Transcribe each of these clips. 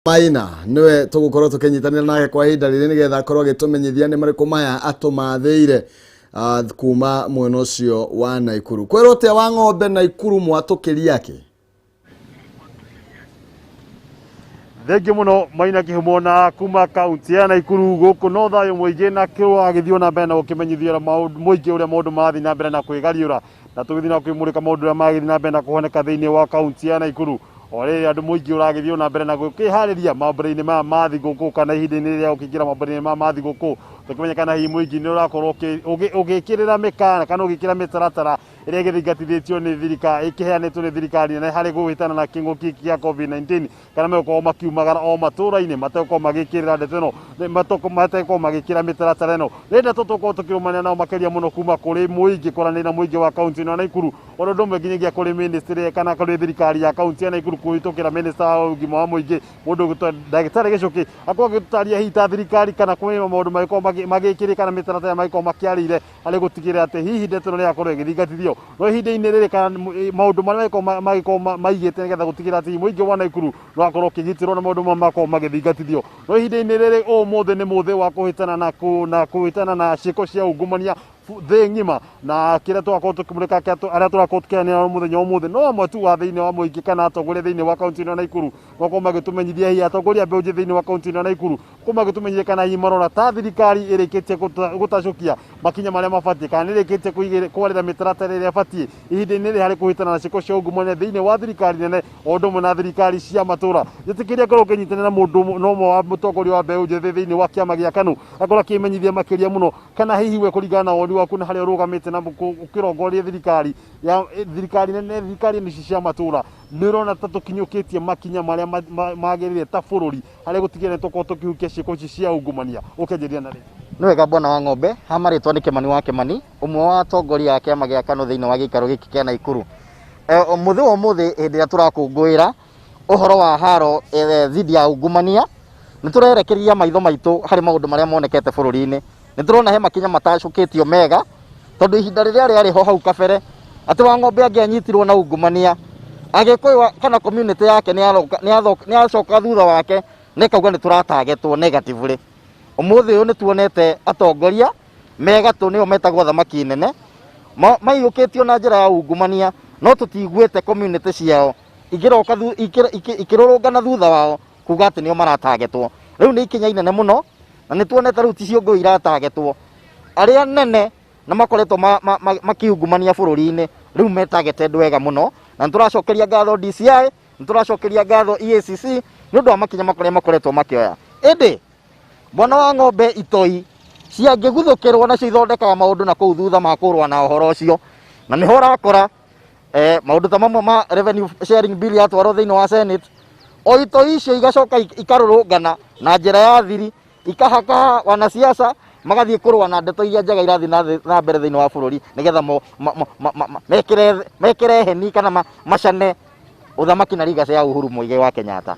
Maina niwe tugukorwo tukinyitanira nake kwa ihinda rĩrĩ nĩgetha akorwo agĩtũmenyithia nĩ marĩkũ maya atũmathĩire kuma mwena ũcio wa Naikuru. Kwĩrwo atĩa wa ng'ombe Naikuru mwatũkĩria kĩ? Thengiũ mũno Maina Kĩhumo na kuma kaunti ya Naikuru gũkũ no thayũ mũingĩ na kĩragĩthiĩ na mbere na gũkĩmenyithio mũingĩ ũrĩa maũndũ marathiĩ na mbere na kwĩgariũra na tũgĩthiĩ na kwĩmũrĩka maũndũ ũrĩa maragĩthiĩ na mbere na kũhanĩka thĩinĩ wa kaunti ya Naikuru. O rĩrĩ andũ mũingĩ ũragĩthiĩ na mbere na gũkĩharĩria mambura-inĩ maya ma thigũkũ kana ihinda-inĩ rĩrĩa gũkĩingĩra mambura-inĩ maya ma thigũkũ, tũkĩmenya kana hihi mũingĩ nĩ ũrakorwo ũgĩkĩrĩra mĩkana kana ũgĩkĩra mĩtaratara ĩrĩa ĩgĩthingatithĩtio nĩ thirikari, ĩkĩheanĩtwo nĩ thirikari nene harĩ kũhĩtana na kĩng'ũki gĩkĩ gĩa COVID-19, kana megũkorwo makiumagara o matũra-inĩ mategũkorwo magĩkĩrĩra ndeto ĩno, mategũkorwo magĩkĩra mĩtaratara ĩno. Nĩ ndeto tũgũkorwo tũkĩrũmania nao makĩria mũno kuma kũrĩ mũingĩ, kwaranĩria na mũingĩ wa kaunti ĩno ya Naikuru, o ũndũ ũmwe nginyagia kũrĩ ministry kana kũrĩ thirikari ya kaunti ya Naikuru kũhĩtũkĩra minister wa ũgima wa mũingĩ mũndũ ũgwĩtwo ndagĩtarĩ Gĩchũkĩ akorwo agĩtũtarĩria hihi ta thirikari kana kwĩ maũndũ mangĩkorwo magĩkĩrĩ kana mĩtaratara mangĩkorwo makĩarĩire harĩ gũtigĩrĩra atĩ hihi ndeto ĩno nĩ yakorwo ĩgĩthingatithio. No ihinda-inĩ rĩrĩ kana maũndũ marĩa mangĩkorwo maigĩte nĩgetha gũtigĩrĩra atĩ mũingĩ wa Naikuru nĩ wakorwo ũkĩgitĩrwo na maũndũ mamwe makorwo magĩthingatithio. No ihinda-inĩ rĩrĩ ũmũthĩ nĩ mũthĩ wa kũhĩtana na na kũhĩtana na ciĩko cia ungumania thĩ ng'ima, na kĩrĩa tũgakorwo tũkĩmũrĩka arĩa tũrakorwo tũkĩaranĩria nao mũthenya wa ũmũthĩ no amwe tu wa thĩinĩ wa mũingĩ kana atongoria thĩinĩ wa kaunti ĩno ya Naikuru makorwo magĩtũmenyithia hihi atongoria a mbeũ njĩthĩ thĩinĩ wa kaunti ĩno ya Naikuru makorwo magĩtũmenyithia kana hihi marona ta thirikari ĩrĩkĩtie gũtacũkia makinya marĩa mabatiĩ kana nĩ ĩrĩkĩtie kwarĩra mĩtaratara ĩrĩa ĩbatiĩ ihinda-inĩ rĩrĩ harĩ kũhĩtana na ciĩko cia ungumania thĩinĩ wa thirikari nene o ũndũ ũmwe na thirikari cia matũra. Njĩtĩkĩria ngorwo ngĩnyitanĩra na mũndũ na ũmwe wa mũtongoria wa mbeũ njĩthĩ thĩinĩ wa kĩama gĩa KANU akorwo akĩmenyithia makĩria mũno kana hihi we kũringana na woni waku na harĩa ũrũgamĩte na ũkĩrongoria thirikari ya thirikari nene thirikari ici cia matũra nĩ ũrona ta tũkinyũkĩtie makinya marĩa magĩrĩire ta bũrũri harĩa gũtigĩrĩra nĩ tũkorwo tũkĩhukia ciĩko ici cia ungumania ũkĩanjĩrĩria na rĩ? Nĩ wega bwana wa ng'ombe, ha marĩtwa nĩ Kĩmani wa Kĩmani, ũmwe wa atongoria a kĩama gĩa KANU thĩinĩ wa gĩikaro gĩkĩ kĩa Naikuru. Mũthĩ wa ũmũthĩ hĩndĩ ĩrĩa tũrakũngũĩra ũhoro wa haro dhidi ya ungumania, nĩ tũrerekeria maitho maitũ harĩ maũndũ marĩa monekete bũrũri-inĩ. Nĩ tũrona he makinya matacũkĩtio mega, tondũ ihinda rĩrĩa rĩarĩ ho hau kabere, atĩ wa ng'ombe angĩanyitirwo na ungumania, Agĩkũyũ kana community yake nĩ yacoka thutha wake na ĩkauga nĩ tũratagetwo negatively. Ũmũthĩ ũyũ nĩ tuonete atongoria me gatũ nĩo metagwo thamaki nene, maiyũkĩtio na njĩra ya ungumania, no tũtiguĩte community ciao ikĩrũrũngana thutha wao kuga atĩ nĩo maratagetwo. Rĩu nĩ ikinya inene mũno, na nĩ tuonete rĩu ti ciũngũyũ iratagetwo, arĩa nene na makoretwo makiungumania bũrũri-inĩ rĩu me targeted wega mũno, na nĩ tũracokeria ngatho DCI, nĩ tũracokeria ngatho EACC nĩ ũndũ wa makinya marĩa makoretwo makĩoya. Ĩndĩ mwana wa ng'ombe itoi ciangĩguthũkĩrwo nacio ithondekaga maũndũ na kũu thutha ma kũrũa na ũhoro ũcio, na nĩho ũrakora maũndũ ta mamwe ma revenue sharing bill yatwarwo thĩinĩ wa Senate, o itoi icio igacoka ikarũrũngana na njĩra ya thiri, ikahaka wanasiasa magathiĩ kũrũa na ndeto iria njega irathiĩ na mbere thĩinĩ wa bũrũri, nĩgetha mekĩre heni kana macane ũthamaki na legacy ya Uhuru Muigai wa Kenyatta.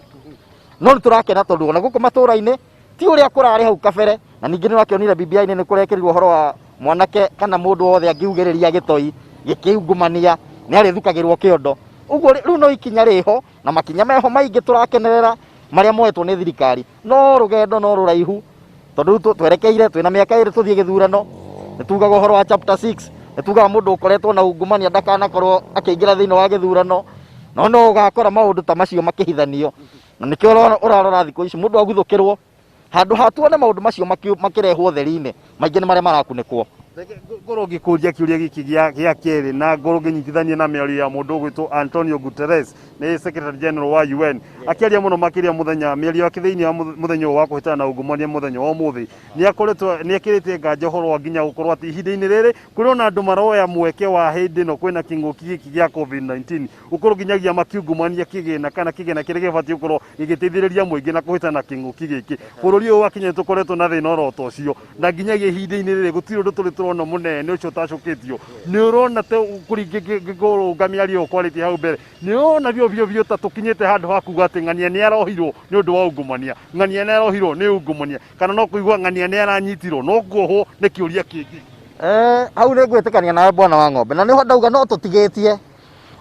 No nĩ tũrakena tondũ ona gũkũ matũra-inĩ ti ũrĩa kũrarĩ hau kabere, na ningĩ nĩ ũrakĩonire BBI-inĩ nĩ kũrekĩrirwo ũhoro wa mwanake kana mũndũ wothe angiugĩrĩria gĩtoi gĩkĩungumania nĩ arĩthukagĩrwo kĩondo. Ũguo rĩu no ikinya rĩho na makinya meho maingĩ tũrakenerera marĩa moetwo nĩ thirikari, no rũgendo no rũraihu tondũ rĩu twerekeire twĩna mĩaka 2 tũthiĩ gĩthurano. Nĩ tugaga ũhoro wa chapter 6, nĩ tugaga mũndũ ũkoretwo na ungumania ndakanakorwo akĩingĩra thĩinĩ wa gĩthurano, no no ũgakora maũndũ ta macio makĩhithanio, na nĩkĩo ũrarora thikũ ici mũndũ aguthũkĩrwo handũ ha tuone maũndũ macio makĩrehwo ũtheri-inĩ, maingĩ nĩ marĩa marakunĩkwo. Ngorwo ngĩkũria kĩũria gĩkĩ gĩa kerĩ na ngorwo ngĩnyitithania na mĩario ya mũndũ ũgwĩtwo Antonio Guterres, nĩ Secretary General wa UN, akĩaria mũno makĩria mũthenya mĩario yake thĩinĩ wa mũthenya ũyũ wa kũhĩtana na ungumania mũthenya wa ũmũthĩ, nĩ akoretwo nĩ ekĩrĩte nganja ũhoro wa nginya gũkorwo atĩ ihinda-inĩ rĩrĩ kũrĩ ona andũ maroya mweke wa hĩndĩ ĩno kwĩna kĩng'ũki gĩkĩ gĩa COVID-19 gũkorwo nginyagia makiungumania kĩgĩna kana kĩgĩna kĩrĩa gĩbatiĩ gũkorwo gĩgĩteithĩrĩria mũingĩ na kũhĩtana na kĩng'ũki gĩkĩ. Bũrũri ũyũ wa Kenya nĩ tũkoretwo na thĩna oro ta ũcio, na nginyagia ihinda-inĩ rĩrĩ gũtirĩ ũndũ tũrĩ tũrona mũnene ũcio ũtacũkĩtio. Nĩ ũrona ta kũrũnga mĩario ĩyo ũkwarĩtie hau mbere, nĩ ũrona biũ biũ biũ ta tũkinyĩte handũ ha kuga atĩ ng'ania nĩ arohirwo nĩ ũndũ wa ungumania, ng'ania nĩ arohirwo nĩ ungumania, kana no kũigua ng'ania nĩ aranyitirwo, no kuohwo nĩ kĩũria kĩngĩ. Hau nĩ ngwĩtĩkania nawe bwana wa ng'ombe, na nĩho ndauga no tũtigĩtie,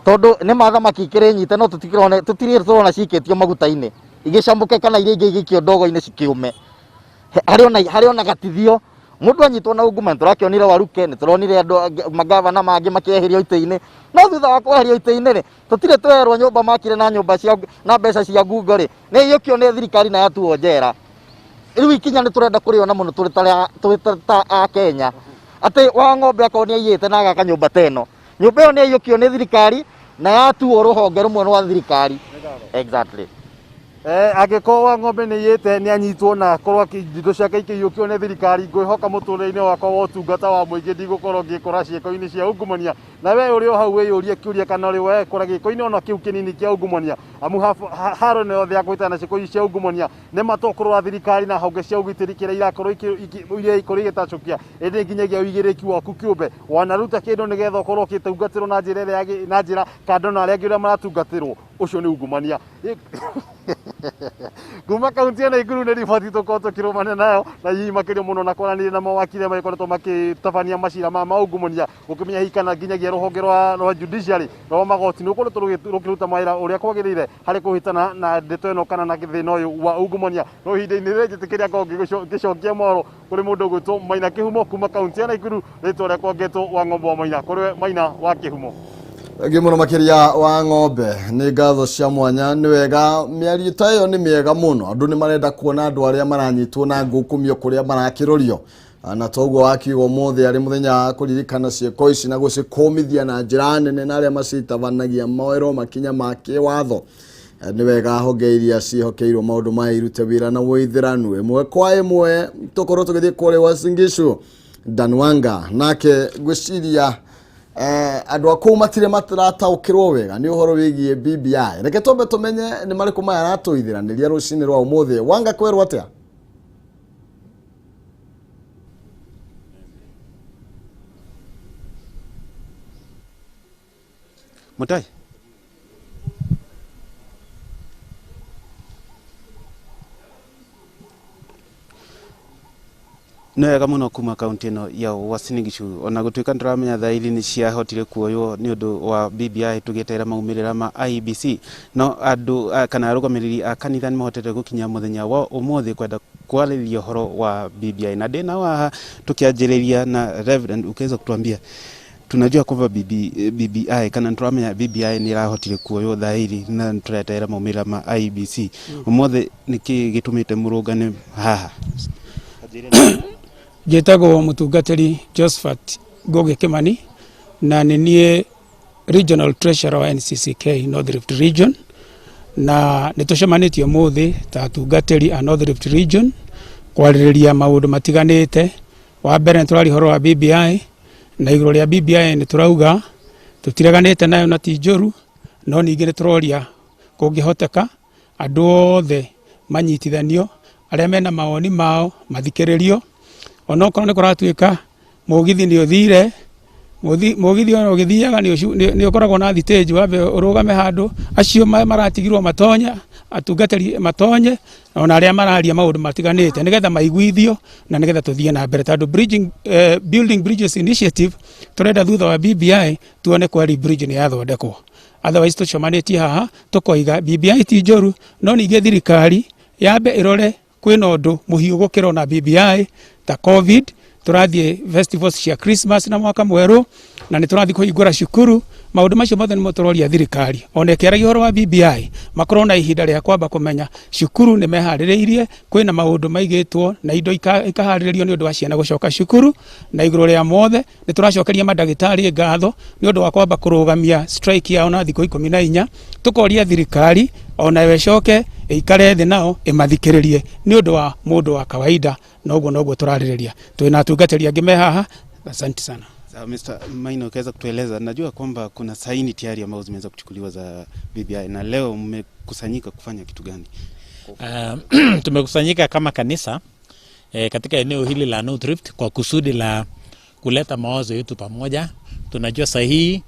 tondũ nĩ ma thamaki ikĩrĩ nyite, no tũtirĩ tũrona cikĩtio maguta-inĩ. Igĩcamũke kana iria ingĩ igĩikio ndogo-inĩ cikĩũme. Harĩ ona gatithio mũndũ anyitwo na ungumania. Tũrakĩonire Waruke, nĩ tũronire andũ magavana mangĩ makĩeherio itĩ-inĩ, no thutha wa kweherio itĩ-inĩ rĩ, tũtirĩ twerwo nyũmba makire na nyũmba cia na mbeca cia ngungo rĩ, nĩ iyũkio nĩ thirikari na yatuo njera. Rĩu ikinya nĩ tũrenda kũrĩona mũno tũrĩ ta a Kenya, atĩ wa ng'ombe akorwo nĩ aiyĩte na agaka nyũmba ta ĩno, nyũmba ĩyo nĩ yaiyũkio nĩ thirikari na yatuo rũhonge rũmwe rwa thirikari. Exactly. Angĩkorwo wa ng'ombe nĩ iyĩte nĩ anyitwo na akorwo indo ciake ikĩiyũkio nĩ thirikari, ngwĩhoka mũtũrĩre-inĩ wakwa wa ũtungata wa mũingĩ ndigũkorwo ngĩkora ciĩko-inĩ cia ungumania. Na we ũrĩ o hau wĩyũrie kĩũria kana ũrĩ wekora gĩko-inĩ ona kĩu kĩnini kĩa ungumania, amu haro ĩno yothe ya kũhĩtana na ciĩko ici cia ungumania nĩ matũkũrũra thirikari na honge cia ũgitĩri kĩrĩa irakorwo iria ikorwo igĩtacũkia, ĩndĩ nginyagia ũigĩrĩrĩki waku kĩũmbe wanaruta kĩndũ nĩgetha ũkorwo ũgĩtungatĩrwo na njĩra ĩrĩa na njĩra kando na arĩa angĩ ũrĩa maratungatĩrwo, ũcio nĩ ungumania. Kuma kaunti ya Naikuru nĩ riboti tũkorwo tũkĩrũmania nayo na hihi makĩria mũno na kwaranĩria na mawakiri arĩa magĩkoretwo magĩtabania macira ma maungumania, gũkĩmenya hihi kana nginyagia rũhonge rwa judiciary rwa magoti nĩ rũkoretwo rũkĩruta mawĩra ũrĩa kwagĩrĩire harĩ kũhĩtana na ndeto ĩno kana na thĩna ũyũ wa ungumania. No ihinda-inĩ rĩrĩ njĩtĩkĩria ngorwo ngĩcokia mohoro kũrĩ mũndũ ũgwĩtwo Maina Kĩhumo kuma kaunti ya Naikuru, rĩtwa rĩakwa ngetwo wa ng'ombe wa Maina. Kũrĩ we Maina wa Kĩhumo. Thengiũ mũno makĩria wa ng'ombe, nĩ ngatho cia mwanya. Nĩ wega mĩario ta ĩyo nĩ mĩega mũno, andũ nĩ marenda kuona andũ arĩa maranyitwo na ngũkũmio kũrĩa marakĩrorio, na toguo wakiuga ũmũthĩ arĩ mũthenya wa kũririkana ciĩko ici na gũcikũmithia na njĩra nene, na arĩa macitabanagia moerwo makinya ma kĩwatho. Nĩ wega honge iria ciĩhokeirwo maũndũ maya irute wĩra na ũithĩranu ĩmwe kwa ĩmwe. Tũkorwo tũgĩthiĩ kũrĩa Uasin Gishu, Danwanga nake ngwĩciria andũ a kũu matirĩ matarataũkĩrwo wega nĩ ũhoro wĩgiĩ BBI. Reke twambe tũmenye nĩ marĩkũ maya aratũithiranĩria rũcinĩ rwa ũmũthĩ. Wanga, kwerwo atĩa? Mutai. Nĩ wega mũno kuma kaunti ĩno ya Uasin Gishu, ona gũtuĩka nĩtũramenya thairi nĩ ciahotire kuoywo nĩ ũndũ wa BBI tũgĩeterera maumĩrĩra ma IEBC, no andũ kana arũgamĩrĩri a kanitha nĩ mahotete gũkinya mũthenya wa ũmũthĩ kwenda kwarĩrĩria ũhoro wa BBI, na ndĩ nao haha tukianjĩrĩria na Reverend, ukiweza kutuambia, tunajua kwamba BBI kana nĩtũramenya BBI nĩ ĩrahotire kuoywo thairi na nĩtũreterera maumĩrĩra ma IEBC. Ũmũthĩ nĩkĩ gĩtũmĩte mũrũngane haha? Njĩtagwo mũtungatĩri Josephat Ngugi Kimani na nĩ niĩ Regional Treasurer wa NCCK North Rift Region, na nĩ tũcemanĩtie ũmũthĩ ta atungatĩri a North Rift Region kwarĩrĩria maũndũ matiganĩte. Wa mbere nĩ tũraria ũhoro wa BBI, na igũrũ rĩa BBI nĩ tũrauga tũtireganĩte nayo na ti njũru, no ningĩ nĩ tũroria kũngĩhoteka andũ othe manyitithanio, arĩa mena mawoni mao mathikĩrĩrio, onokorwo nĩ kũratuĩka mũgithi nĩ ũthire, mũgithi ona ũgĩthiaga nĩ ũkoragwo na thitĩnji, wambe ũrũgame handũ, acio maratigirwo matonye, atungatĩri matonye, ona arĩa mararia maũndũ matiganĩte nĩgetha maiguithio na nĩgetha tũthiĩ na mbere, tondũ Building Bridges Initiative tũrenda thutha wa BBI tuone kweri bridge nĩ yathondekwo. Otherwise tũcemanĩtie haha tũkoiga BBI ti njũru, no ningĩ thirikari yambe ĩrore kwĩna ũndũ mũhiũ gũkĩra ona BBI ta COVID. Tũrathiĩ festivals cia Christmas na mwaka mwerũ, na nĩ tũrathiĩ kũhingũra cukuru. Maũndũ macio mothe nĩmo tũroria thirikari ona ĩkĩaragia ũhoro wa BBI makorwo na ihinda rĩa kwamba kũmenya cukuru nĩ meharĩrĩirie, kwĩna maũndũ maigĩtwo na indo ikaharĩrĩrio nĩ ũndũ wa ciana gũcoka cukuru. Na igũrũ rĩa mothe nĩ tũracokeria mandagĩtarĩ ngatho nĩ ũndũ wa kwamba kũrũgamia strike yao na thikũ 14. Tũkoria thirikari onayo ĩcoke ĩikare thĩ nao ĩmathikĩrĩrie nĩ ũndũ wa mũndũ wa kawaida. Na ũguo noguo tũrarĩrĩria, twĩna atungatĩri angĩ me haha. Asante sana. Sawa, Mr. Maina, ukaweza kutueleza, najua kwamba kuna saini tayari ambazo zimeweza kuchukuliwa za BBI, na leo mmekusanyika kufanya kitu gani? Tumekusanyika kama kanisa katika eneo hili la North Rift kwa kusudi la kuleta mawazo yetu pamoja. Tunajua sahihi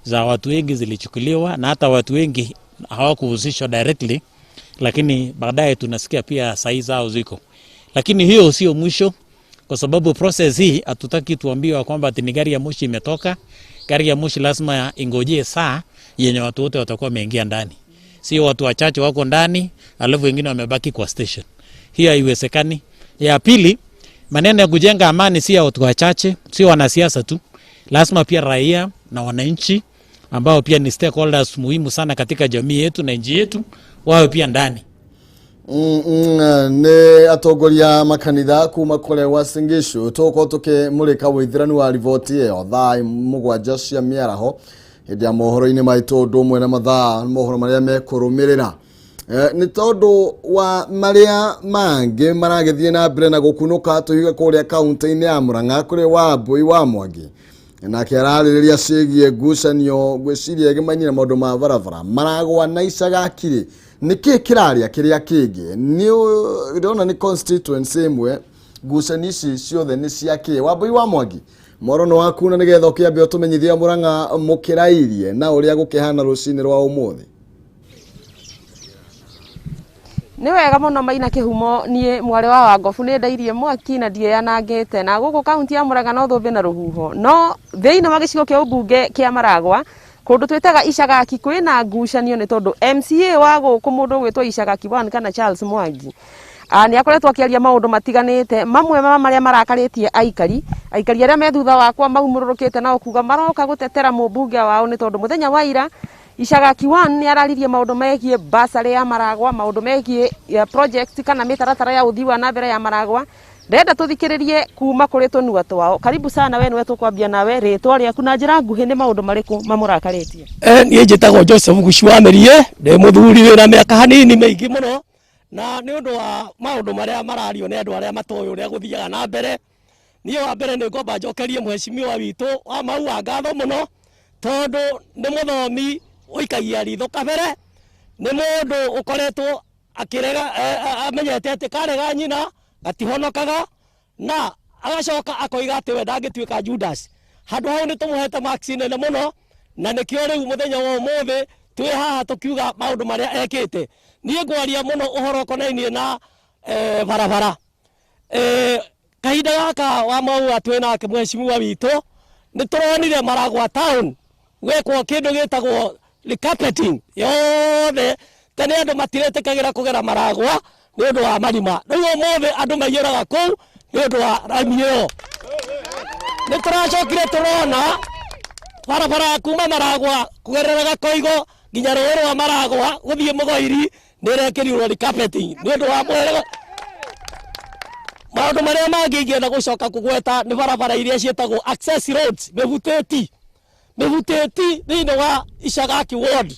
za watu wengi zilichukuliwa na hata watu wengi hawakuhusishwa directly, lakini baadaye tunasikia pia sahihi zao ziko. Lakini hiyo sio mwisho, kwa sababu process hii hatutaki tuambiwa kwamba ati ni gari ya moshi imetoka. Gari ya moshi lazima ingojee saa yenye watu wote watakuwa wameingia ndani. Sio watu wachache wako ndani alafu wengine wamebaki kwa station. Hiyo haiwezekani. Ya pili, maneno ya kujenga amani si ya watu wachache, sio wanasiasa tu, lazima pia raia na wananchi ambao pia ni stakeholders muhimu sana katika jamii yetu na nchi yetu wawe pia ndani. Nĩ atongoria makanitha kuma kũrĩa Uasin Gishu tũgũkorwo tũkĩmũrĩka ũithĩranu wa riboti ĩyo thaa 7 cia mĩaraho hĩndĩ ya mohoro-inĩ maitũ ũndũ ũmwe na mathaa mohoro marĩa mekũrũmĩrĩra. Nĩ tondũ wa marĩa mangĩ maragĩthiĩ na mbere na gũkunũka tũhiga kũrĩa kaunti-inĩ ya Murang'a kũrĩ Wambui wa Mwangi nake ararĩrĩria ciĩgiĩ ngucanio ngwĩciria ĩgĩmainie na maũndũ ma barabara maragwa na icagakirĩ nĩkĩ kĩrarĩa kĩrĩa kĩngĩ nĩ ndĩrona nĩ constituency ĩmwe ngucanio ici ciothe nĩ cia kĩ. Wambui wa Mwangi mworo nĩ waku na nĩgetha ũkĩambe ũtũmenyithie Murang'a mũkĩrairie na ũrĩa gũkĩhana rũcinĩ rwa ũmũthĩ. Nĩ wega mũno Maina Kĩhumo, niĩ mwarĩ wa Wangobu nĩ ndairie mwaki na ndiĩyanangĩte na gũkũ kaunti ya Murang'a no thũmbĩ na rũhuho. No thĩinĩ wa gĩcigo kĩa ũmbunge kĩa Maragwa kũndũ twĩtaga Icagaki kwĩna ngucanio nĩ tondũ MCA wa gũkũ mũndũ ũgwĩtwo Icagaki 1 kana Charles Mwangi nĩ akoretwo akĩaria maũndũ matiganĩte, mamwe ma marĩa marakarĩtie aikari arĩa me thutha wakwa maumũrũrũkĩte nao kuga maroka gũtetera mũmbunge wao nĩ tondũ mũthenya wa ira Icagaki 1 nĩ araririe maũndũ megiĩ basarĩ ya Maragwa, maũndũ megiĩ ya project kana mĩtaratara ya ũthii wa na mbere ya Maragwa. Ndĩrenda tũthikĩrĩrie kuma kũrĩ tũnua twao. Karibu sana we nĩwe tũkwambia nawe, rĩtwa rĩaku na njĩra nguhĩ nĩ maũndũ marĩkũ mamũrakarĩtie? Niĩ njĩtagwo Joseph Guci wa Mĩriĩ, ndĩ mũthuri wĩna mĩaka hanini mĩingĩ mũno, na nĩ ũndũ wa maũndũ marĩa marario nĩ andũ arĩa matoĩ ũrĩa gũthiaga na mbere. Niĩ wa mbere nĩ ngomba njokerie mheshimiwa witũ wa Maua ngatho mũno, tondũ nĩ mũthomi ũikagia ritho kabere, nĩ mũndũ ũkoretwo akĩrega, amenyete atĩ karega nyina gatihonokaga, na agacoka akoiga atĩ we ndangĩtuĩka Judas. Handũ hau nĩ tũmũhete marks nene mũno, na nĩkĩo rĩu mũthenya wa ũmũthĩ twĩ haha tũkiuga maũndũ marĩa ekĩte. Niĩ ngwaria mũno ũhoro ũkonainie na barabara. Kahinda gaka wa Maua twĩ nake mheshimiwa witũ, nĩ tũronire Maragwa town gwekwo kĩndũ gĩtagwo recarpeting yothe. Tene andũ matiretĩkagĩra kũgera Maragwa nĩ ũndũ wa marima, rĩu ũmũthĩ andũ maiyũraga kũu nĩ ũndũ wa rami ĩyo. Nĩ tũracokire tũrona barabara ya kuma Maragwa kũgerera Gakoigo nginya rũĩ rwa Maragwa gũthiĩ Mũgoiri nĩ ĩrekĩrirwo recarpeting nĩ ũndũ wa mwere. Maũndũ marĩa mangĩ ingĩenda gũcoka kũgweta nĩ barabara iria ciĩtagwo access roads, mĩbutĩti thĩinĩ wa Icagaki ward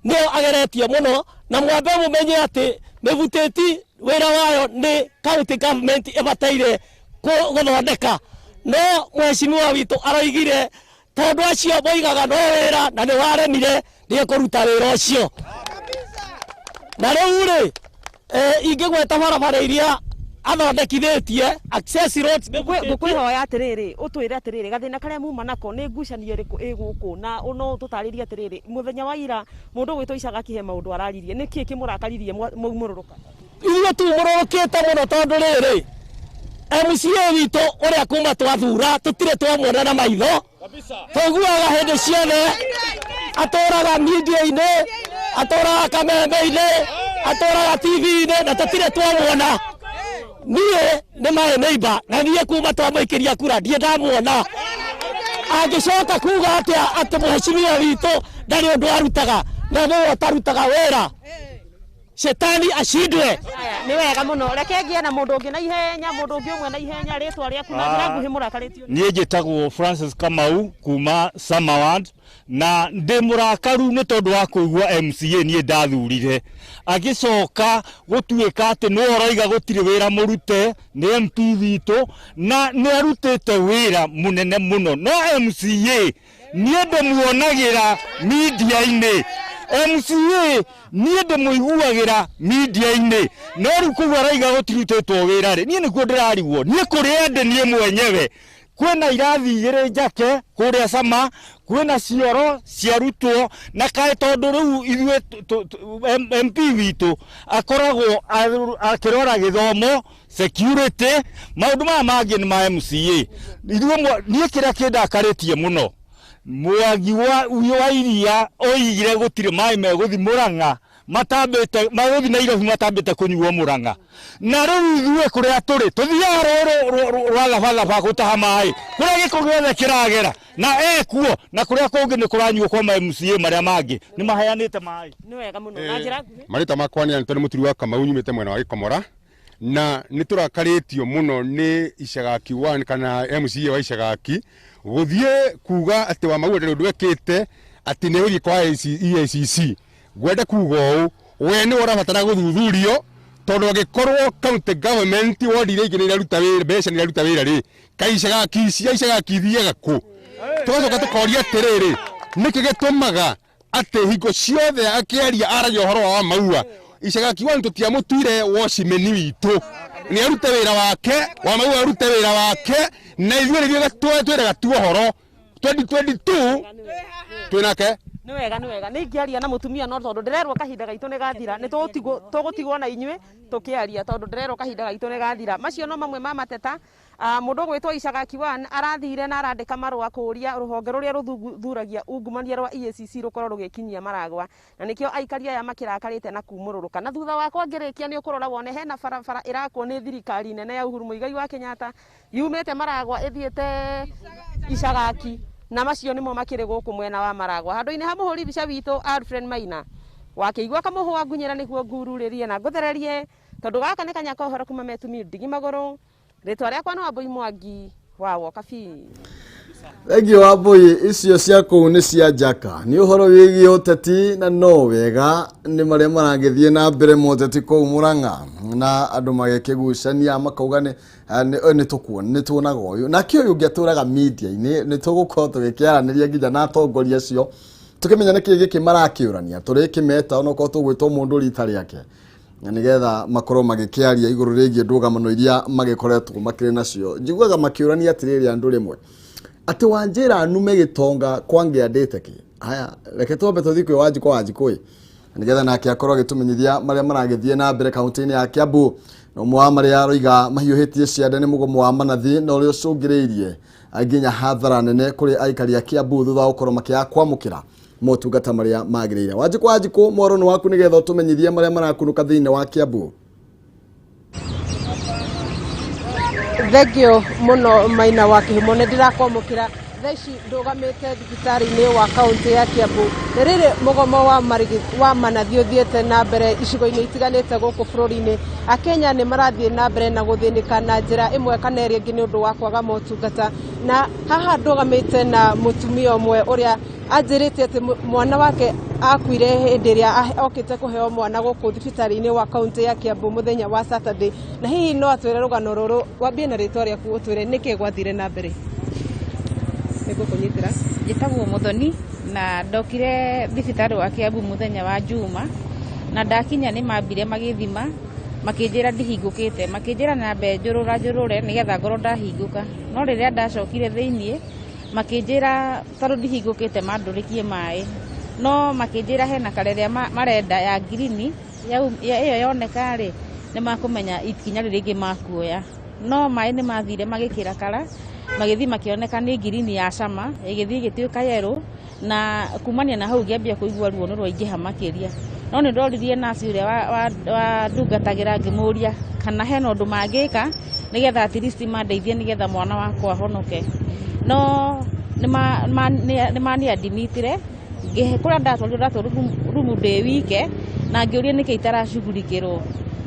nĩyo ageretie mũno, na mwambe mũmenye atĩ mĩbutĩti wĩra wayo nĩ county government ĩbataire gũthondeka, no mheshimiwa witũ aroigire tondũ acio moigaga no wĩra na nĩ waremire nĩ ekũruta wĩra ũcio. Na rĩu rĩ, ingĩgweta barabara iria athondekithĩtie access roads, Ngũkwĩhoya atĩrĩrĩ, ũtwĩre atĩrĩrĩ, gathĩna karĩa muma nako nĩ ngucanio ĩrĩkũ ĩ gũkũ, na no ũtũtarĩrie atĩrĩrĩ, mũthenya wa ira mũndũ ũgwĩtwo Icagaki he maũndũ araririe, nĩkĩ kĩmũrakaririe maumũrũrũka? Ithuĩ tumũrũrũkĩte mũno tondũ rĩrĩ, MCA witũ ũrĩa kuma twathura tũtirĩ twamuona na maitho, tũiguaga hĩndĩ ciothe atũraga media-inĩ, atũraga kameme-inĩ, atũraga TV-inĩ, na tũtirĩ twamuona. Niĩ nĩ my neighbor, na niĩ kuma twamũikĩria kura ndirĩ ndamuona. Angĩcoka kuga atĩa atĩ mheshimiwa witũ ndarĩ ũndũ arutaga, na nĩwe ũtarutaga wĩra. Shetani ashindwe. Nĩ wega mũno, reke ngĩe na mũndũ ũngĩ na ihenya, mũndũ ũngĩ ũmwe na ihenya, rĩtwa rĩaku na njĩra nguhĩ mũrakarĩtio. Niĩ njĩtagwo Francis Kamau kuma Samaward, na ndĩ mũrakaru nĩ tondũ wa kũigua MCA niĩ ndathurire agĩcoka gũtuĩka atĩ nĩwe ũroiga gũtirĩ wĩra mũrute nĩ MP witũ, na nĩ arutĩte wĩra mũnene mũno. No MCA niĩ ndĩmuonagĩra media-inĩ, MCA niĩ ndĩmũiguagĩra media-inĩ, no rĩu kũu araiga gũtirutĩtwo wĩra rĩ, niĩ nĩkuo ndĩrarigwo. Niĩ kũrĩa ndĩ niĩ mwenyewe kwĩna irathi igĩrĩ njake kũrĩa Sama, kwĩna cioro ciarutwo, na kaĩ tondũ rĩu ithuĩ MP witũ akoragwo akĩrora gĩthomo, security, maũndũ maya mangĩ nĩ ma MCA. Ithuĩ niĩ kĩrĩa kĩndakarĩtie mũno, Mwangi wa iria oigire gũtirĩ maĩ megũthiĩ Murang'a, Matambĩte magũthiĩ Nairobi matambĩte kũnyuo Mũrang'a. Na rĩu ithuĩ kũrĩa tũrĩ tũthiaga rũĩ rwa Thabathaba gũtaha maĩ kũrĩa gĩko gĩothe kĩragera na ekuo, na kũrĩa kũngĩ nĩ kũranyuo kwa ma MCA marĩa mangĩ nĩ maheanĩte maĩ. Nĩ wega mũno na njĩra nguhĩ. Marĩtwa makwa nĩ Anthony Mũturi wa Kamau, nyumĩte mwena wa Gĩkomora, na nĩ tũrakarĩtio mũno nĩ Icagaki 1 kana MCA wa Icagaki gũthiĩ kuga atĩ Wamaua ndarĩ ũndũ ekĩte, atĩ nĩ gũthiĩ kwa EACC. Ngwenda kuga ũũ, we nĩwe ũrabatara gũthuthurio, tondũ angĩkorwo county government ward iria ingĩ nĩ iraruta wĩra, mbeca nĩ iraruta wĩra rĩ, kaĩ Icagaki cia Icagaki ithiaga kũ? Tũgacoka tũkoria atĩrĩrĩ, nĩkĩ gĩtũmaga atĩ hingo ciothe akĩaria aragia ũhoro wa Wamaua? Icagaki 1 tũtiamũtuire watchman witũ, nĩ arute wĩra wake, Wamaua arute wĩra wake, na ithuĩ nĩ ithuĩ twĩraga tu ũhoro 2022 twĩnake. Nĩ wega, nĩ wega. Nĩ ingĩaria na mũtumia, no tondũ ndĩrerwo kahinda gaitũ nĩ gathira, nĩ tũgũtigwo na inyuĩ tũkĩaria, tondũ ndĩrerwo kahinda gaitũ nĩ gathira. Macio no mamwe ma mateta. Mũndũ ũgwĩtwo Icagaki 1 arathire na arandĩka marũa kũũria rũhonge rũrĩa rũthuthuragia ungumania rwa EACC rũkorwo rũgĩkinyia Maragwa, na nĩkĩo aikari aya makĩrakarĩte na kumũrũrũka. Na thutha wakwa ngĩrĩkia nĩ ũkũrora wone hena barabara ĩrakwo nĩ thirikari nene ya Uhuru Muigai wa Kenyatta yumĩte Maragwa ĩthiĩte Icagaki, na macio nĩmo makĩrĩ gũkũ mwena wa Maragwa. Handũ-inĩ ha mũhũri mbica witũ Alfred Maina wakĩigua kamũhũa ngunyĩra nĩguo ngururĩrie na ngũthererie, tondũ gaka nĩ kanya ka ũhoro kuma Metumi ndigi magũrũ. Rĩtwa rĩakwa nĩ Wambui Mwangi wa Wokabi. Thengiũ Wambui, icio cia kũu nĩ cia njaka, nĩ ũhoro wĩgiĩ ũteti, na no wega nĩ marĩa maragĩthiĩ na mbere moteti kũu Mũrang'a, na andũ magĩkĩgucania makauga nĩ nĩ tũkuona nĩ tuonaga ũyũ nake ũyũ ũngĩ atũraga media-inĩ. Nĩ tũgũkorwo tũgĩkĩaranĩria nginya na atongoria acio tũkĩmenya nĩkĩ gĩkĩ marakĩũrania, tũrĩkĩmeta onokorwo tũgwĩtwo mũndũ rita rĩake, na nĩgetha makorwo magĩkĩaria igũrũ rĩgiĩ ndũgamano iria magĩkoretwo makĩrĩ nacio. Njiguaga makĩũrania atĩrĩrĩ andũ rĩmwe atĩ Wanjĩra nume gĩtonga kwangĩandĩte kĩ. Haya, reke twambe tũthiĩ kwĩ Wanjikũ. Wanjikũ ĩ, nĩgetha nake akorwo agĩtũmenyithia marĩa maragĩthiĩ na mbere kaunti-inĩ ya Kiambu, na ũmwe wa marĩa aroiga mahiũhĩtie ciande nĩ mũgomo wa manathi na ũrĩa ũcũngĩrĩirie nginya hathara nene kũrĩ aikari a Kiambu thutha wa gũkorwo makĩaga kwamũkĩra motungata marĩa magĩrĩire. Wanjikũ, Wanjikũ, mwaro nĩ waku nĩgetha ũtũmenyithie marĩa marakunũka thĩinĩ wa Kiambu. Thengio mũno Maina wa Kĩhumo, nĩ ndĩrakwamũkĩra. Thaa ici ndũgamĩte thibitarĩ-inĩ wa kaunti ya Kiambu, na rĩrĩ mũgomo wa marigi wa manathi ũthiĩte na mbere icigo-inĩ itiganĩte gũkũ bũrũri-inĩ. Akenya nĩ marathiĩ na mbere na gũthĩnĩka na njĩra ĩmwe kana ĩrĩa ĩngĩ nĩ ũndũ wa kwaga motungata. Na haha ndũgamĩte na mũtumia ũmwe ũrĩa anjĩrĩte atĩ mwana wake akuire hĩndĩ ĩrĩa okĩte kũheo mwana gũkũ thibitarĩ-inĩ wa kaunti ya Kiambu mũthenya wa Saturday, na hihi no atwĩre rũgano rũrũ. Wambie na rĩtwa rĩaku, ũtwĩre nĩkĩ gwathire na mbere. Nĩngũkũnyitĩra. Njĩtagwo Muthoni na ndokire thibitarĩ wa Kiambu mũthenya wa Juma, na ndakinya nĩ mambire magĩthima, makĩnjĩra ndihingũkĩte, makĩnjĩra nyambe njũrũra njũrũre nĩgetha ngorwo ndahingũka. No rĩrĩa ndacokire thĩiniĩ, makĩnjĩra tondũ ndihingũkĩte mandũrĩkie maĩ, no makĩnjĩra hena karĩrĩa marenda ya ngirini ĩyo yoneka rĩ, nĩ makũmenya ikinya rĩrĩa rĩngĩ makuoya. No maĩ nĩ mathire magĩkĩra kara, magĩthiĩ makĩoneka nĩ ngirini ya cama, ĩgĩthiĩ ĩgĩtuĩka yerũ, na kumania na hau ngĩambia kũigua ruo nĩ rwaingĩha makĩria. No nĩ ndoririe naci ũrĩa wandungatagĩra, ngĩmũria kana hena ũndũ mangĩka nĩgetha at least mandeithie nĩgetha mwana wakwa ahonoke. No nĩ maniadimitire kũrĩa ndatwarirwo, ndatwarirwo rumu ndĩ wike, na ngĩũria nĩkĩ itaracugurikĩrwo.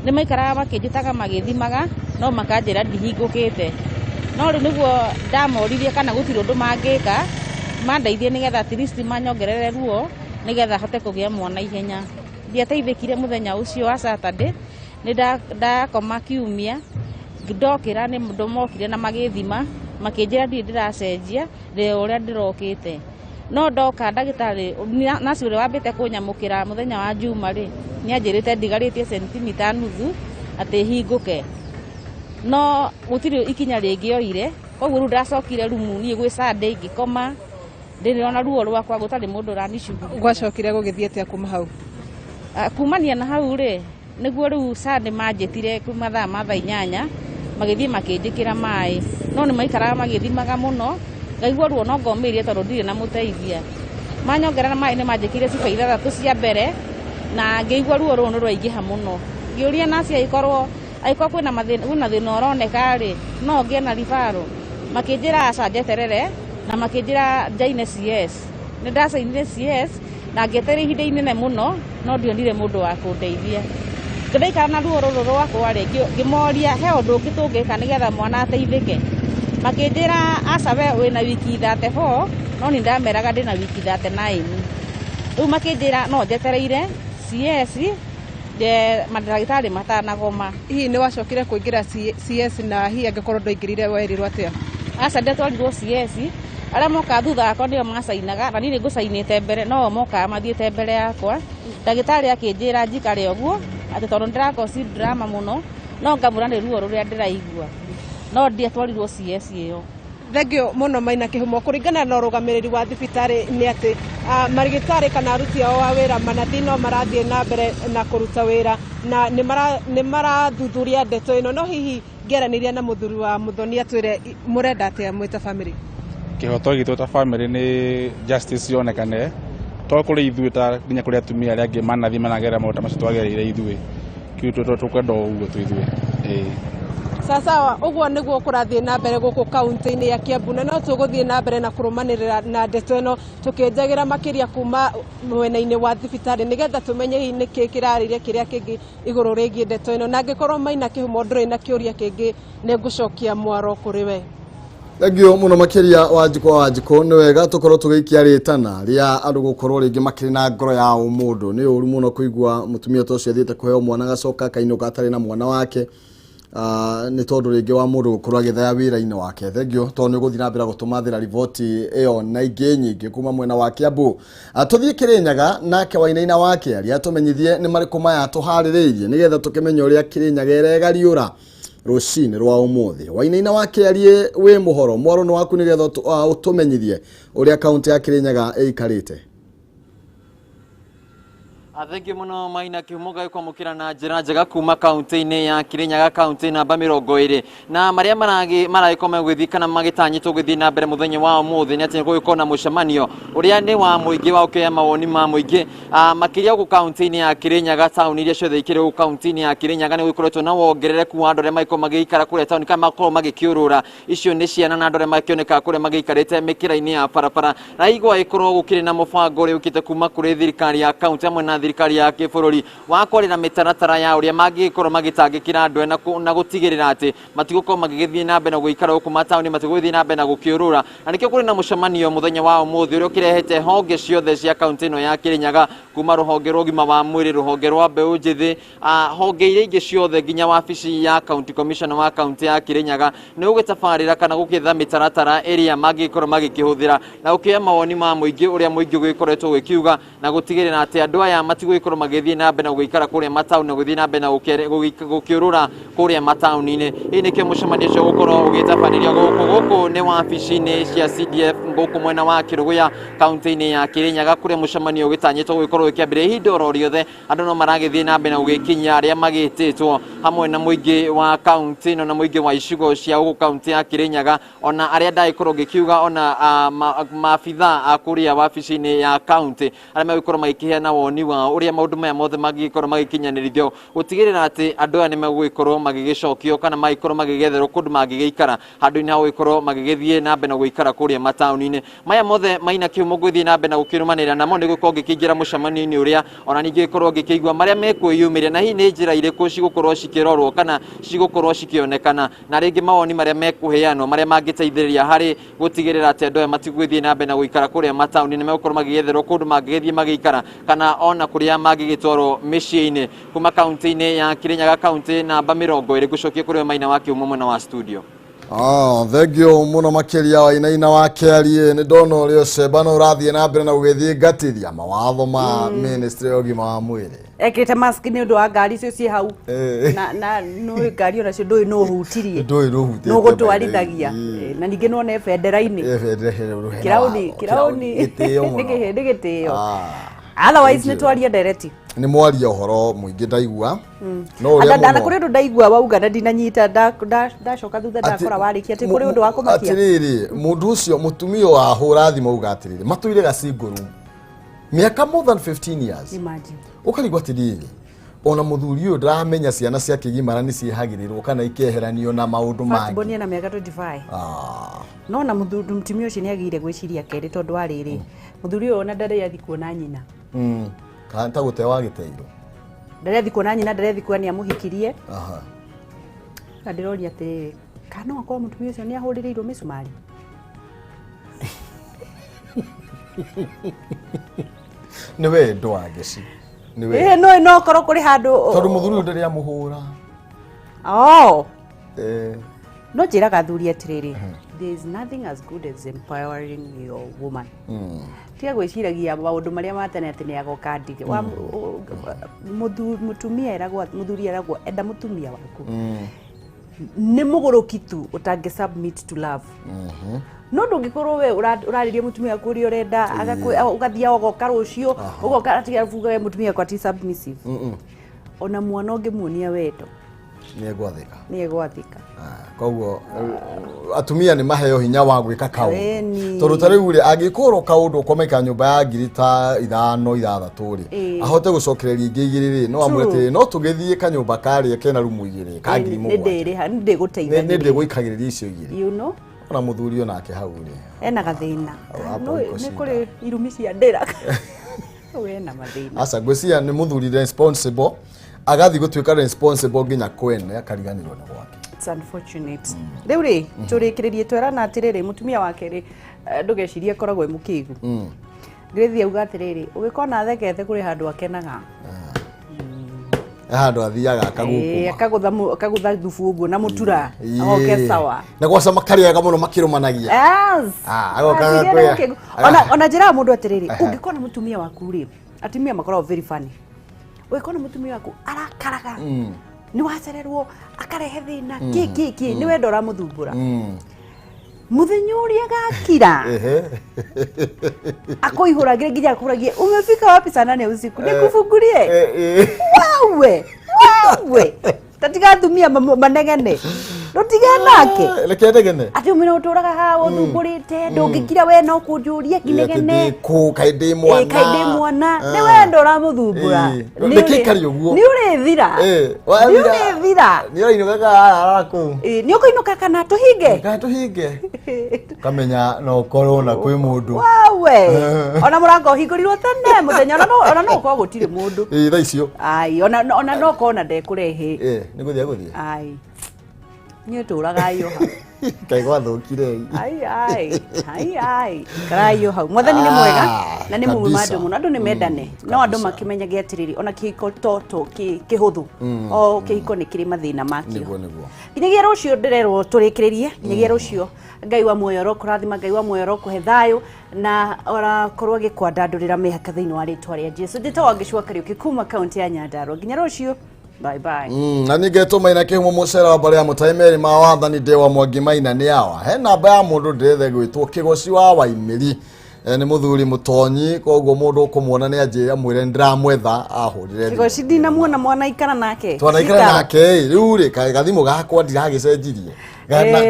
Nĩ maikaraga makĩnjĩtaga magĩthimaga, no makanjĩra ndihingũkĩte. No rĩu nĩguo ndamoririe kana gũtirĩ ũndũ mangĩka mandeithie nĩgetha at least manyongerere ruo nĩgetha hote kũgĩa mwana ihenya. Ndiateithĩkire mũthenya ũcio wa Saturday, nĩ ndakoma kiumia, ndokĩra nĩ mokire na magĩthima, makĩnjĩra ndirĩ ndĩracenjia, ndĩ o ũrĩa ndĩrokĩte. No ndoka ndagĩtarĩ naci ũrĩa wambĩte kũnyamũkĩra mũthenya wa Juma rĩ, nĩ anjĩrĩte ndigarĩtie sentimita nuthu atĩ hingũke, no gũtirĩ ikinya rĩngĩ oire. Koguo rĩu ndacokire rumu niĩ gwĩ Sunday, ngĩkoma ndĩrĩ ona ruo rwakwa, gũtarĩ mũndũ ũranicugurikĩra. Gwacokire gũgĩthiĩ atĩa kuma hau? Kumania na hau rĩ, nĩguo rĩu Sunday manjĩtire kuma thaa ma thaa 8, magĩthiĩ makĩnjĩkĩra maĩ, no nĩ maikaraga magĩthimaga mũno, ngaigua ruo no ngomĩrĩria tondũ ndirĩ na mũteithia. Manyongerera maĩ nĩ manjĩkĩire cuba ithathatũ cia mbere, Na ngĩigua ruo rũu nĩ rwaingĩha mũno. Ngĩũria naci angĩkorwo angĩkorwo kwĩna mathĩna kwĩna thĩna ũroneka rĩ, no ngĩe na referral. Makĩnjĩra aca njeterere na makĩnjĩra njaine CS. Nĩ ndacainire CS na ngĩeterera ihinda inene mũno no ndionire mũndũ wa kũndeithia. Ndaikara na ruo rũrũ rwakwa rĩ, ngĩmoria he ũndũ ũngĩ tũngĩka nĩgetha mwana ateithĩke. Makĩnjĩra aca we wĩna wiki 34 no niĩ ndameraga ndĩna wiki 39. Rĩu makĩnjĩra no njetereire CS mandagĩtarĩ matanagoma. Hihi nĩ wacokire kũingĩra CS na hihi angĩkorwo ndwaingĩrire werirwo atĩa? Aca ndiatwarirwo CS, arĩa mokaga thutha wakwa nĩo macainaga na niĩ nĩ ngũcainĩte mbere no o mokaga mathiĩte mbere yakwa. Ndagĩtarĩ akĩnjĩra njikare ũguo atĩ tondũ nĩ ndĩra cause drama mũno no ngamwĩra nĩ ruo rũrĩa ndĩraigua no ndiatwarirwo CS ĩyo. Thengio mũno Maina Kĩhumo. Kũringana na ũrũgamĩrĩri wa thibitarĩ nĩ atĩ marigĩtarĩ kana aruti ao a wĩra manathi no marathiĩ na mbere na kũruta wĩra na nĩ marathuthuria ndeto ĩno. No hihi ngĩaranĩria na mũthuri wa Muthoni atwĩre mũrenda atĩa mwĩ ta family? Kĩhoto gitũ ta family nĩ justice yonekane to kũrĩ ithuĩ ta nginya kũrĩ atumia arĩa angĩ manathi managerera maũndũ ta macio twagereire ithuĩ. Kĩu tũkwenda o ũguo tu ithuĩ. Ĩĩ. Sawa, ũguo nĩguo kũrathiĩ na mbere gũkũ kaunti-inĩ ya Kiambu, na no tũgũthiĩ na mbere na kũrũmanĩrĩra na ndeto ĩno tũkĩnjagĩra makĩria kuma mwena-inĩ wa thibitarĩ nĩgetha tũmenye hihi nĩkĩ kĩrarĩire kĩrĩa kĩngĩ igũrũ rĩgiĩ ndeto ĩno. Na angĩkorwo Maina Kĩhumo ndũrĩ na kĩũria kĩngĩ, nĩ ngũcokia mwaro kũrĩ we. Thengio mũno makĩria Wanjikũ wa Wanjikũ. Nĩ wega tũkorwo tũgĩikia rĩtana rĩa andũ gũkorwo rĩngĩ makĩrĩ na ngoro ya ũmũndũ. Nĩ ũru mũno kũigua mũtumia ta ũcio athiĩte kũheo mwana agacoka akainũka atarĩ na mwana wake, nĩ tondũ rĩngĩ wa mũndũ gũkorwo agĩthaya wĩra-inĩ wake. Thengio tondũ nĩ ũgũthiĩ na mbere gũtũmathĩra riboti ĩyo na ingĩ nyingĩ kuma mwena wa Kiambu. Tũthiĩ Kĩrĩnyaga nake Wainaina wa Kĩaria tũmenyithie nĩ marĩkũ maya tũharĩrĩirie nĩgetha tũkĩmenye ũrĩa Kĩrĩnyaga ĩregariũra rũcinĩ rwa ũmũthĩ. Wainaina wa Kĩarie, wĩ mũhoro mwaro nĩ waku nĩgetha ũtũmenyithie ũrĩa kaunti ya Kĩrĩnyaga ĩikarĩte. Thengiũ mũno Maina Kĩhumo gagĩkwamũkĩra na njĩra njega kuma kaunti-inĩ ya Kĩrĩnyaga, kaunti namba 20, na marĩa maragĩkorwo magĩthiĩ kana magĩtanyĩtwo gũthiĩ na mbere mũthenya wa ũmũthĩ nĩ atĩ gũgĩkorwo na mũcemanio ũrĩa nĩ wa mũingĩ wa ũkĩoya mawoni ma mũingĩ, makĩria gũkũ kaunti-inĩ ya Kĩrĩnyaga. Taũni iria ciothe ikĩrĩ gũkũ kaunti-inĩ ya Kĩrĩnyaga nĩ gũkoretwo na wongerereku wa andũ arĩa magĩkorwo magĩikara kũrĩa taũni kana makorwo magĩkĩũrũra. Icio nĩ ciana na andũ arĩa makĩonekaga kũrĩa magĩikarĩte mĩkĩra-inĩ ya barabara, na igwa ĩkorwo gũkĩrĩ na mũbango ũrĩa ũkĩte kuma kũrĩ thirikari ya kaunti hamwe na thirikari ya kĩbũrũri wa kwarĩra mĩtaratara ya ũrĩa mangĩgĩkorwo magĩtangĩkĩra andũ aya na gũtigĩrĩra atĩ matigũkorwo magĩgĩthiĩ na mbere na gũikara gũkũ mataũni, matigũgĩthiĩ na mbere na gũkĩũrũra. Na nĩkĩo kũrĩ na mũcemanio mũthenya wa ũmũthĩ ũrĩa ũkĩrehete honge ciothe cia kaunti ĩno ya Kĩrĩnyaga, kuma rũhonge rwa ũgima wa mwĩrĩ, rũhonge rwa mbeũ njĩthĩ, honge iria ingĩ ciothe nginya wabici ya county commissioner wa kaunti ya Kĩrĩnyaga, nĩ gũgĩtabarĩra kana gũgĩetha mĩtaratara ĩrĩa mangĩgĩkorwo magĩkĩhũthĩra na gũkĩoya mawoni ma mũingĩ ũrĩa mũingĩ ũgĩkoretwo ũgĩkiuga, na gũtigĩrĩra atĩ andũ aya matigũgĩkorwo magĩthiĩ na mbere na gũikara kũrĩa mataũni na gũthiĩ na mbere na gũkĩũrũra kũrĩa mataũni-inĩ. Hihi nĩkĩo mũcemanio ũcio ũgũkorwo ũgĩtabanĩrio gũkũ? Gũkũ nĩ wabici-inĩ cia CDF gũkũ mwena wa Kĩrũgũya kaunti-inĩ ya Kĩrĩnyaga, kũrĩa mũcemanio ũgĩtanyĩtwo gũgĩkorwo ũkĩambĩrĩria ihinda oro rĩothe. Andũ no maragĩthiĩ na mbere na gũgĩkinyia arĩa magĩtĩtwo hamwe na mũingĩ wa kaunti ĩno na mũingĩ wa icigo cia gũkũ kaunti ya Kĩrĩnyaga, ona arĩa ndagĩkorwo ngĩkiuga ona maabitha a kũrĩa wabici-inĩ ya kaunti arĩa megũkorwo magĩkĩheana woni wao ũrĩa maũndũ maya mothe mangĩgĩkorwo magĩkinyanĩrithio gũtigĩrĩra atĩ andũ aya nĩ megũgĩkorwo magĩgĩcokio kana magĩkorwo magĩgetherwo kũndũ mangĩgĩikara handũ-inĩ ha gũgĩkorwo magĩgĩthiĩ na mbere na gũikara kũrĩa mataũni-inĩ. Maya mothe Maina Kĩhumo ngũgĩthiĩ na mbere na gũkĩrũmanĩrĩra namo nĩ gũkorwo ngĩkĩingĩra mũcemanio-inĩ ũrĩa ona ningĩ gĩkorwo ngĩkĩigua marĩa mekwĩyumĩria na hihi nĩ njĩra irĩkũ cigũkorwo cikĩrorwo kana cigũkorwo cikĩonekana, na rĩngĩ mawoni marĩa mekũheanwo marĩa mangĩteithĩrĩria harĩ gũtigĩrĩra atĩ andũ aya matigũgĩthiĩ na mbere na gũikara kũrĩa mataũni, nĩ megũkorwo magĩgĩetherwo kũndũ mangĩgĩthiĩ magĩikara kana ona kũrĩa mangĩgĩtwarwo mĩciĩ-inĩ. Kuma kaunti-inĩ ya Kĩrĩnyaga, kaunti namba 20, ngũcokie kũrĩ Maina wa Kĩhumo mwena wa studio. Thengio mũno makĩria Wainaina wa Kĩarie. Nĩ ndona ũrĩa ũcemba no ũrathiĩ na mbere na gũgĩthiĩ ngatithia mawatho ma ministry ya ũgima wa mwĩrĩ. Ekĩrĩte mask nĩ ũndũ wa ngari icio ciĩ hau. Na nĩ ngari onacio ndũĩ nũ ũhutirie. Ndũĩ nũ ũhutĩtie. Nũ ũgũtwarithagia. Na ningĩ nĩwona bendera-inĩ. Bendera Kĩraũni, kĩraũni. Gĩtĩo mũno. Nĩ gĩtĩo. Otherwise nĩ twaria ndereti. Nĩ mwaria ũhoro mũingĩ ndaigua. No ũrĩa Na mũno. kũrĩ ũndũ ndaigua wauga na ndinanyita, ndacoka thutha ndakora warĩkia atĩ kũrĩ ũndũ wa kũmakia. Atĩrĩrĩ, mũndũ ũcio mũtumia wa hũra thimũ auga atĩrĩrĩ, matũire gacingũru mĩaka more than 15 years. Imagine. Ũkarigwo atĩrĩrĩ, ona mũthuri ũyũ ndaramenya ciana ciake gimara nĩ ciehagĩrĩrwo kana ikeheranio na maũndũ First mangĩ. born ena mĩaka 25. Ah. No na mũthuri mũtumia ũcio nĩ agĩire gwĩciria kerĩ tondũ wa rĩrĩ, mũthuri ũyũ ona ndarĩ athi kuona nyina. Kana ta gũte wagĩteirwo. Ndarĩ athi kuona nyina, ndarĩ athi kuona nĩ amũhikirie. Aha. Na ndĩroria atĩrĩrĩ, kana no akorwo mũtumia ũcio nĩ ahũrĩrĩirwo mĩcumarĩ? Nĩ wendo wa ngeci. Nĩ Ĩĩ wendo. no no korwo kũrĩ handũ. Tondũ mũthuri ũyũ ndarĩ amũhũra. Oh. Eh. No njĩraga athuri atĩrĩrĩ, there is nothing as good as empowering your woman. Tiga gwĩciragia maũndũ marĩa ma tene atĩ nĩ agoka ndige. Wa- Mũtumia eragwo, mũthuri eragwo enda mũtumia waku. Nĩ mũgũrũki tu ũtangĩ submit to love. No ndũngĩkorwo we ũrarĩria mũtumia waku ũrĩa ũrenda, ũgathiaga ũgoka rũciũ, ũgoka atiga buga we mũtumia wakwa ti submissive. Ona mwana ũngĩmuonia wendo Nĩ egwathĩka. nĩ egwathĩka. Koguo atumia nĩ maheo hinya wa gwĩka kaũndũ. Ĩni. Tondũ ta rĩu rĩ, angĩkorwo kaũndũ ũkomaika nyũmba ya ngiri ta 5 6 rĩ, ahote gũcokereria ingĩ 2 rĩ, no amwĩre atĩrĩ, no tũgĩthiĩ kanyũmba karĩa kena rumu 2 ka ngiri Nĩ 7. ndĩrĩha, nĩ ndĩgũteithagĩrĩria. Nĩ ndĩgũikagĩrĩria icio 2. You know? Ona mũthuri onake hau rĩ. Ena gathĩna. Hapo No, iko nĩ shida. kũrĩ irumi cia ndĩra. Wena mathĩna. Aca ngwĩciria nĩ mũthuri responsible agathiĩ gũtuĩka responsible nginya kwene akariganĩrwo nĩ gwake. It's unfortunate. Rĩu rĩ, tũrĩkĩrĩrie twerana atĩrĩrĩ, mũtumia wake rĩ, ndũgecirie akoragwo e mũkĩgu. Grace auga atĩrĩrĩ, ũgĩkona thekete kũrĩ handũ akenaga. He handũ athiaga Ĩĩ, akagũkũma. Akagũtha thubu ũguo na mũtura, agoke sawa. Na gwacama karĩega mũno makĩrũmanagia. Yes. Ah, agoka Aciria nĩ agakwĩra. mũkĩgu. Ona njĩraga mũndũ atĩrĩrĩ, ũngĩkona mũtumia waku rĩ, atumia makoragwo very funny. Ũngĩkona mũtumia waku arakaraga, nĩ wacererwo, akarehe thĩna, kĩ kĩ kĩ, nĩ wendo ũramũthumbũra. Mũthenya ũrĩa agakira, akũihũragĩre nginya akũragie, umefika wapi saa 8 usiku, nikufungulie? Wawe, wawe. Tatiga atumia manegene. Ndũtige nake. Reke ndegene. Atĩ ũmenya ũtũraga haha ũthumbũrĩte, ndũngĩkira we no kũnjũria kinegene. Kũ kaĩ ndĩ mwana. Ĩ, kaĩ ndĩ mwana. Nĩ wendo ũramũthumbũra. Ĩ, Nĩ nĩkĩ karĩ ũguo? Nĩ ũrĩthira. Ĩ, Nĩ wathira. ũrĩthira. Nĩ ũrainũkaga arara kũu. Ĩ, nĩ ũkũinũka kana tũhinge? Kana tũhinge. Kamenya no ũkorwo na kwĩ mũndũ. Wawe. Ona mũrango ũhingũrirwo tene mũthenya ona no ũkorwo gũtirĩ mũndũ. Ĩ, thaa icio. Ai, ona no ũkorwo na ndekũrehe. Ĩ, nĩ gũthiĩ gũthiĩ. Ai. Niĩ tũraga yo hau. Kaĩ gwathũkire. Ai ai, ai ai. Karai yo hau. Mwathani nĩ mwega na nĩ mũma kabisa. andũ mũno. Andũ nĩ mendane. No andũ makĩmenyage atĩrĩrĩ, ona kĩhiko to to kĩhũthũ. O kĩhiko nĩ kĩrĩ mathĩna makĩo. Nĩguo nĩguo. Nginyagia rũciũ ndĩrerwo tũrĩkĩrĩrie. Nginyagia rũciũ Ngai wa muoyo arokũrathima, Ngai wa muoyo arokũhe thayũ na orakorwo agĩkwandandũrĩra mĩhaka thĩinĩ wa rĩtwa rĩa Jesu. Njĩtagwo Ngĩcua Kariũki kuma kaunti ya Nyandarua. Nginya rũciũ. Bye bye. Na ningĩ Maina Kĩhumo mũcera wa mbarĩ ya mũtai merĩ ma wathani ndĩ wa Mwangi Maina nĩ awa. He namba ya mũndũ ndĩrethe gwĩtwo Kĩgoci wa Waimĩri. Nĩ mũthuri mũtonyi koguo mũndũ ũkũmuona nĩ anjĩre amwĩre nĩndĩramwetha ahũrĩre thimũ. Kĩgoci ndinamuona mwana ikara nake. Twanaikara Cikara. nake ĩ, rĩu rĩ kaĩ gathimũ gakwa ndiragĩcenjirie.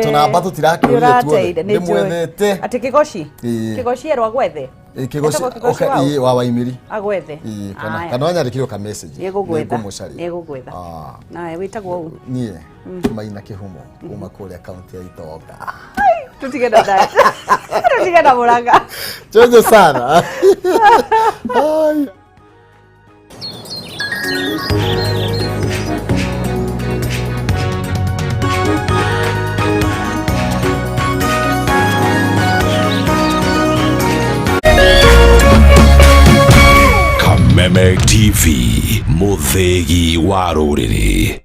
Tũnamba tũtirakĩũrire tuothe. Nĩũrateire, nĩ njũĩ. Ndĩmwethete. Atĩ Kĩgoci? Ĩĩ. Kĩgoci erwo agwethe? Ĩ, Kĩgoci Etagwo Kĩgoci oka- waũ? ĩ, wa Waimĩri. Agwethe. Ĩ, kana Aya. kana wanyandĩkĩre ka message. Nĩngũgwetha. Nĩngũmũcaria. Nĩngũgwetha. Ah. Nawe wĩtagwo ũ? Niĩ Maina Kĩhumo kuma kũrĩa kaunti ya Itonga. Tutige na diet. Tutige na Murang'a. Chonjo sana. Ai. Kameme TV, mũthĩgi wa rũrĩrĩ.